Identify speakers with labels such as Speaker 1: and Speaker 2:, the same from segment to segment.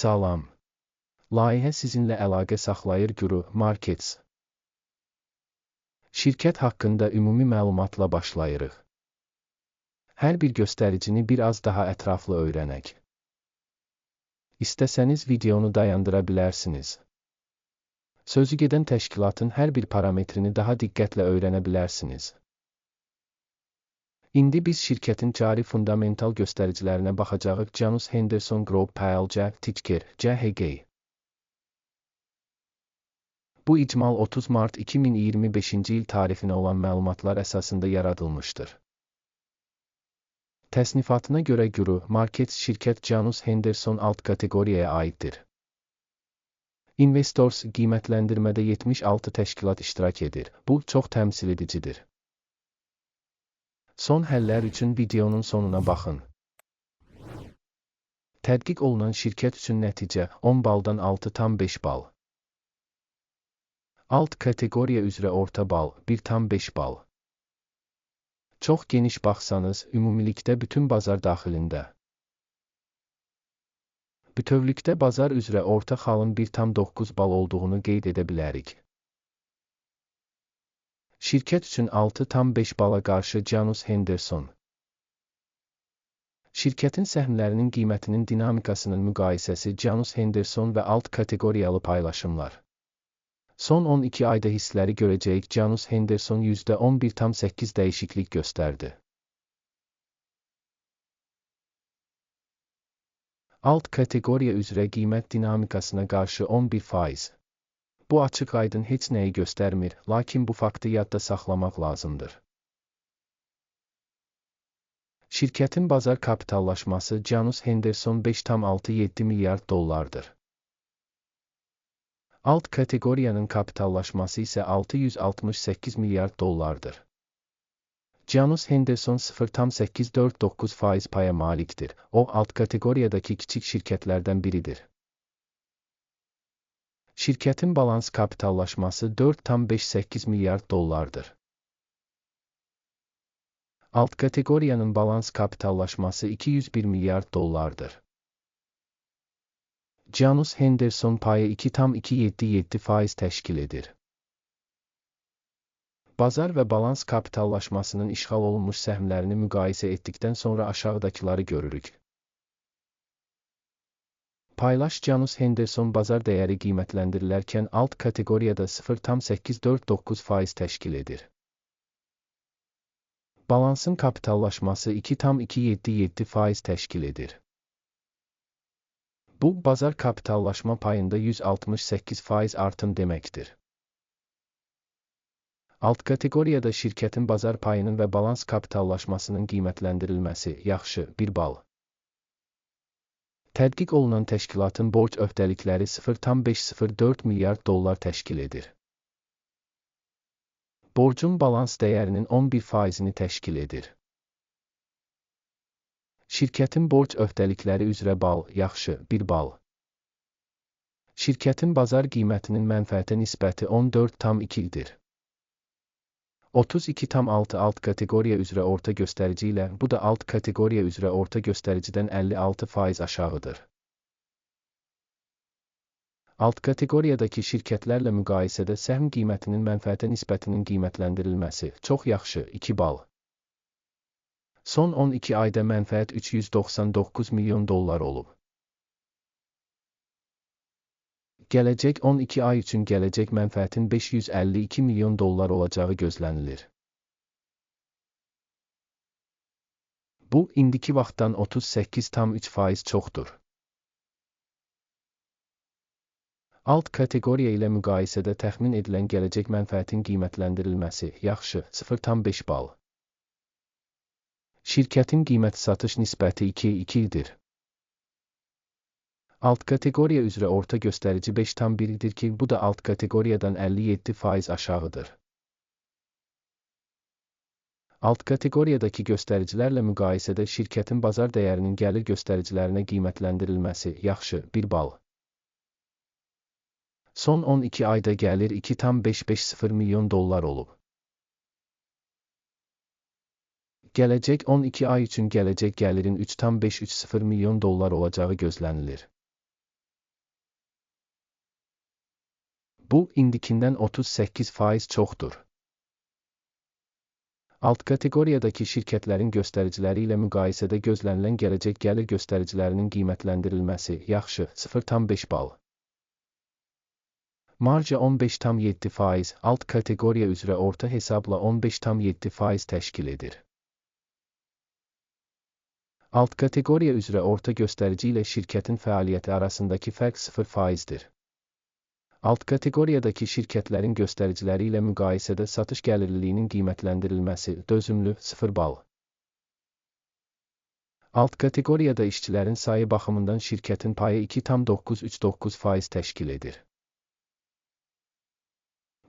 Speaker 1: Salam. Layihə sizinlə əlaqə saxlayır Guru Markets. Şirkət haqqında ümumi məlumatla başlayırıq. Hər bir göstəricini bir az daha ətraflı öyrənək. İstəsəniz videonu dayandıra bilərsiniz. Sözü gedən təşkilatın hər bir parametrini daha diqqətlə öyrənə bilərsiniz. İndi biz şirkətin cari fundamental göstəricilərinə baxacağıq. Janus Henderson Group PLC, ticker CHG. Bu icmal 30 mart 2025-ci il tarixinə olan məlumatlar əsasında yaradılmışdır. Təsnifatına görə Guru Markets şirkət Janus Henderson alt kateqoriyaya aiddir. Investors qiymətləndirmədə 76 təşkilat iştirak edir. Bu çox təmsil edicidir. Son həllər üçün videonun sonuna baxın. Tədqiq olunan şirkət üçün nəticə 10 baldan 6,5 bal. Alt kateqoriya üzrə orta bal 1,5 bal. Çox geniş baxsanız, ümumilikdə bütün bazar daxilində. Bütövlükdə bazar üzrə orta xalın 1,9 bal olduğunu qeyd edə bilərik. Şirkət üçün 6,5 bala qarşı Janus Henderson. Şirkətin səhmlərinin qiymətinin dinamikasının müqayisəsi Janus Henderson və alt kateqoriyalı paylaşımlar. Son 12 ayda hissləri görəcəyik. Janus Henderson %11,8 dəyişiklik göstərdi. Alt kateqoriya üzrə qiymət dinamikasına qarşı 11%. Bu açıq-aydın heç nəyi göstərmir, lakin bu faktı yadda saxlamaq lazımdır. Şirkətin bazar kapitallaşması Janus Henderson 5,67 milyard dollardır. Alt kateqoriyanın kapitallaşması isə 668 milyard dollardır. Janus Henderson 0,849% paya malikdir. O, alt kateqoriyadakı kiçik şirkətlərdən biridir. Şirkətin balans kapitallaşması 4,58 milyard dollardır. Alt kateqoriyanın balans kapitallaşması 201 milyard dollardır. Janus Henderson payı 2,277% təşkil edir. Bazar və balans kapitallaşmasının işğal olunmuş səhmlərini müqayisə etdikdən sonra aşağıdakıları görürük. Paylaş Janus Henderson bazar dəyəri qiymətləndirilərkən alt kateqoriyada 0,849% təşkil edir. Balansın kapitallaşması 2,277% təşkil edir. Bu, bazar kapitallaşma payında 168% artım deməkdir. Alt kateqoriyada şirkətin bazar payının və balans kapitallaşmasının qiymətləndirilməsi yaxşı, 1 bal. Tədqiq olunan təşkilatın borc öhdəlikləri 0,504 milyard dollar təşkil edir. Borcun balans dəyərinin 11%-ni təşkil edir. Şirkətin borc öhdəlikləri üzrə bal, yaxşı, 1 bal. Şirkətin bazar qiymətinin mənfəətə nisbəti 14,2-dir. 32,6 alt kateqoriya üzrə orta göstərici ilə, bu da alt kateqoriya üzrə orta göstəricidən 56% aşağıdır. Alt kateqoriyadakı şirkətlərlə müqayisədə səhm qiymətinin mənfəətə nisbətinin qiymətləndirilməsi çox yaxşı, 2 bal. Son 12 ayda mənfəət 399 milyon dollar olub. Gələcək 12 ay üçün gələcək mənfəətin 552 milyon dollar olacağı gözlənilir. Bu, indiki vaxtdan 38,3% çoxdur. Alt kateqoriya ilə müqayisədə təxmin edilən gələcək mənfəətin qiymətləndirilməsi yaxşı, 0,5 bal. Şirkətin qiymət-satış nisbəti 2,2-dir. Alt kateqoriya üzrə orta göstərici 5,1-dir ki, bu da alt kateqoriyadan 57% aşağıdır. Alt kateqoriyadakı göstəricilərlə müqayisədə şirkətin bazar dəyərinin gəlir göstəricilərinə qiymətləndirilməsi yaxşı, 1 bal. Son 12 ayda gəlir 2,550 milyon dollar olub. Gələcək 12 ay üçün gələcək gəlirin 3,530 milyon dollar olacağı gözlənilir. Bu, indikindən 38% çoxdur. Alt kateqoriyadakı şirkətlərin göstəriciləri ilə müqayisədə gözlənilən gələcək gəlir göstəricilərinin qiymətləndirilməsi yaxşı, 0,5 bal. Marja 15,7%, alt kateqoriya üzrə orta hesabla 15,7% təşkil edir. Alt kateqoriya üzrə orta göstərici ilə şirkətin fəaliyyəti arasındakı fərq 0%-dir. Alt kateqoriyadakı şirkətlərin göstəriciləri ilə müqayisədə satış gəlirliliyinin qiymətləndirilməsi dözümlü, 0 bal. Alt kateqoriyada işçilərin sayı baxımından şirkətin payı 2,939% təşkil edir.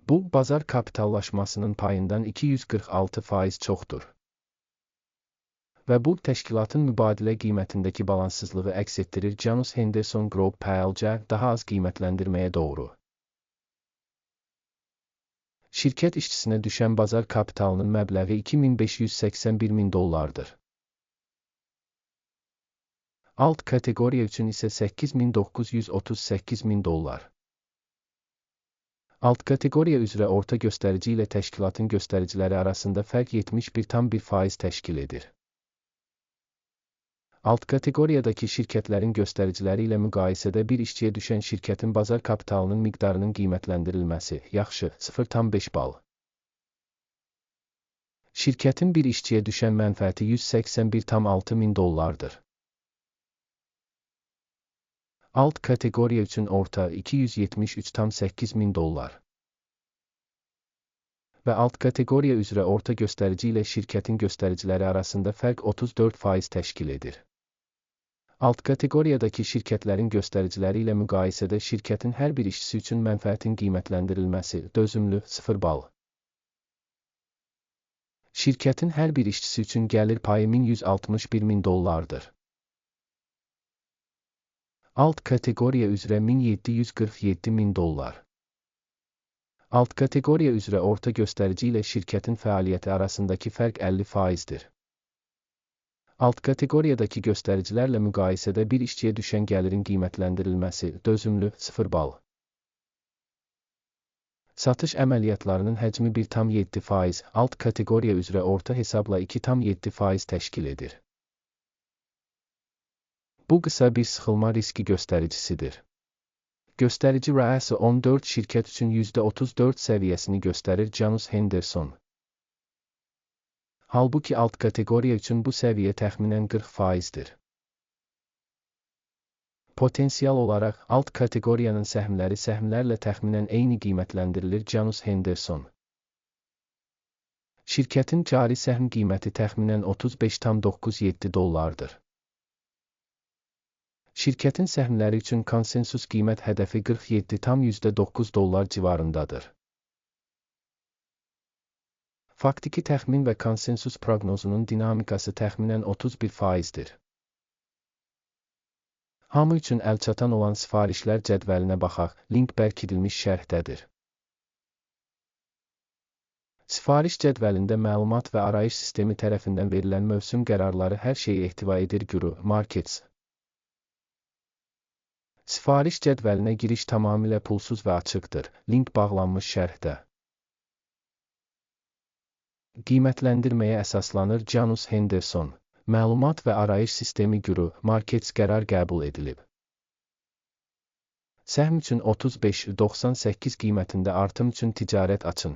Speaker 1: Bu, bazar kapitallaşmasının payından 246% çoxdur. Və bu, təşkilatın mübadilə qiymətindəki balanssızlığı əks etdirir. Janus Henderson Group PLC daha az qiymətləndirməyə doğru. Şirkət işçisinə düşən bazar kapitalının məbləği 2581 min dollardır. Alt kateqoriya üçün isə 8938 min dollar. Alt kateqoriya üzrə orta göstərici ilə təşkilatın göstəriciləri arasında fərq 71,1% təşkil edir. Alt kateqoriyadakı şirkətlərin göstəriciləri ilə müqayisədə bir işçiyə düşən şirkətin bazar kapitalının miqdarının qiymətləndirilməsi yaxşı, 0,5 bal. Şirkətin bir işçiyə düşən mənfəəti 181,6 min dollardır. Alt kateqoriya üçün orta 273,8 min dollar. Və alt kateqoriya üzrə orta göstərici ilə şirkətin göstəriciləri arasında fərq 34% təşkil edir. Alt kateqoriyadakı şirkətlərin göstəriciləri ilə müqayisədə şirkətin hər bir işçisi üçün mənfəətin qiymətləndirilməsi dözümlü, 0 bal. Şirkətin hər bir işçisi üçün gəlir payı 1161 min dollardır. Alt kateqoriya üzrə 1747 min dollar. Alt kateqoriya üzrə orta göstərici ilə şirkətin fəaliyyəti arasındakı fərq 50%-dir. Alt kateqoriyadakı göstəricilərlə müqayisədə bir işçiyə düşən gəlirin qiymətləndirilməsi dözümlü, 0 bal. Satış əməliyyatlarının həcmi 1,7%, alt kateqoriya üzrə orta hesabla 2,7% təşkil edir. Bu qısa bir sıxılma riski göstəricisidir. Göstərici RAS 14 şirkət üçün %34 səviyyəsini göstərir. Janus Henderson. Halbuki alt kateqoriya üçün bu səviyyə təxminən 40%-dir. Potensial olaraq, alt kateqoriyanın səhmləri səhmlərlə təxminən eyni qiymətləndirilir. Janus Henderson. Şirkətin cari səhm qiyməti təxminən 35,97 dollardır. Şirkətin səhmləri üçün konsensus qiymət hədəfi 47,9 dollar civarındadır. Faktiki təxmin və konsensus proqnozunun dinamikası təxminən 31%-dir. Hamı üçün əlçatan olan sifarişlər cədvəlinə baxaq, link bərkidilmiş şərhdədir. Sifariş cədvəlində məlumat və arayış sistemi tərəfindən verilən mövsüm qərarları hər şeyi ehtiva edir. Guru Markets. Sifariş cədvəlinə giriş tamamilə pulsuz və açıqdır. Link bağlanmış şərhdə. Qiymətləndirməyə əsaslanır. Janus Henderson. Məlumat və arayış sistemi Guru Markets qərar qəbul edilib. Səhm üçün 35,98 qiymətində artım üçün ticarət açın.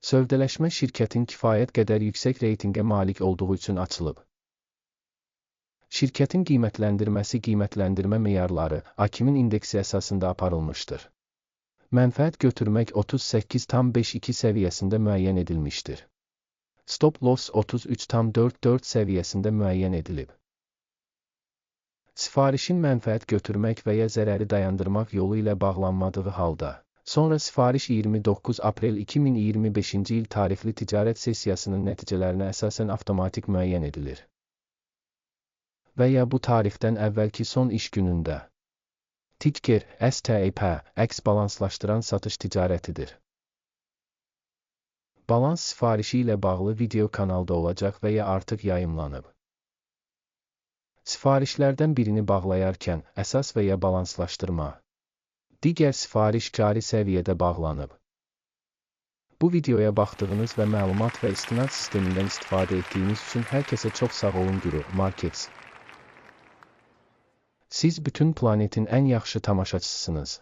Speaker 1: Sövdələşmə şirkətin kifayət qədər yüksək reytinqə malik olduğu üçün açılıb. Şirkətin qiymətləndirməsi qiymətləndirmə meyarları AKİM-in indeksi əsasında aparılmışdır. Mənfəət götürmək 38,52 səviyyəsində müəyyən edilmişdir. Stop loss 33,44 səviyyəsində müəyyən edilib. Sifarişin mənfəət götürmək və ya zərəri dayandırmaq yolu ilə bağlanmadığı halda, sonra sifariş 29 aprel 2025-ci il tarixli ticarət sessiyasının nəticələrinə əsasən avtomatik müəyyən edilir. Və ya bu tarixdən əvvəlki son iş günündə. Ticker, STEP, X balanslaşdıran satış ticarətidir. Balans sifarişi ilə bağlı video kanalda olacaq və ya artıq yayımlanıb. Sifarişlərdən birini bağlayarkən, əsas və ya balanslaşdırma. Digər sifariş cari səviyyədə bağlanıb. Bu videoya baxdığınız və məlumat və istinad sistemindən istifadə etdiyiniz üçün hər kəsə çox sağ olun Guru Markets. Siz bütün planetin ən yaxşı tamaşaçısınız.